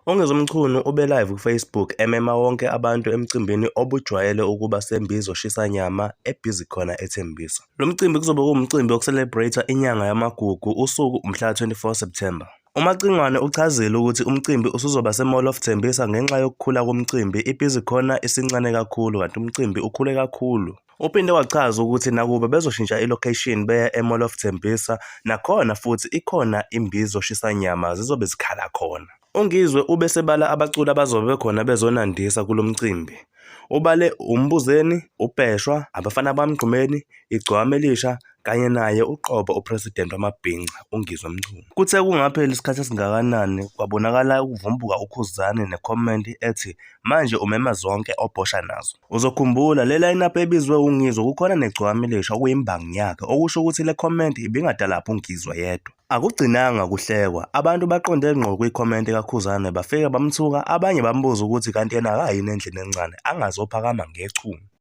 UNgizwe Mchunu ube-live ku-Facebook emema wonke abantu emcimbini obujwayele ukuba seMbizo Shisanyama ebhizi khona eThembisa. Lo mcimbi kuzobe kuwumcimbi woku-celebrate inyanga yamagugu usuku umhla 24 September. UMacingwane uchazile ukuthi umcimbi usuzoba se-Mall of Thembisa ngenxa yokukhula komcimbi, ibhizi khona isincane kakhulu kanti umcimbi ukhule kakhulu. Uphinde wachaza ukuthi nakuba bezoshintsha i-location beya e-Mall of Thembisa, nakhona futhi ikhona imbizo shisanyama zizobe zikhala khona. UNgizwe ube sebala abaculi abazobe bekhona bezonandisa kulo mcimbi. Ubale uMbuzeni, uBheshwa, Abafana BaMgqumeni, Igcokama Elisha kanye naye uqobo uPresident wamabhinca uNgizwe Mchunu. Kuthe kungapheli isikhathi esingakanani kwabonakala ukuvumbuka uKhuzani nekhomenti ethi manje umema zonke obhosha nazo. Uzokhumbula le line-up ebizwe uNgizwe kukhona neGcokama Elisha okuyimbangi yakhe okusho ukuthi le khomenti ibingadalaphi uNgizwe yedwa. Akugcinanga kuhlekwa, abantu baqonde ngqo kwikhomenti kaKhuzani bafike bamthuka abanye bambuza ukuthi kanti yena akayini endlini encane angazophakama ngechume.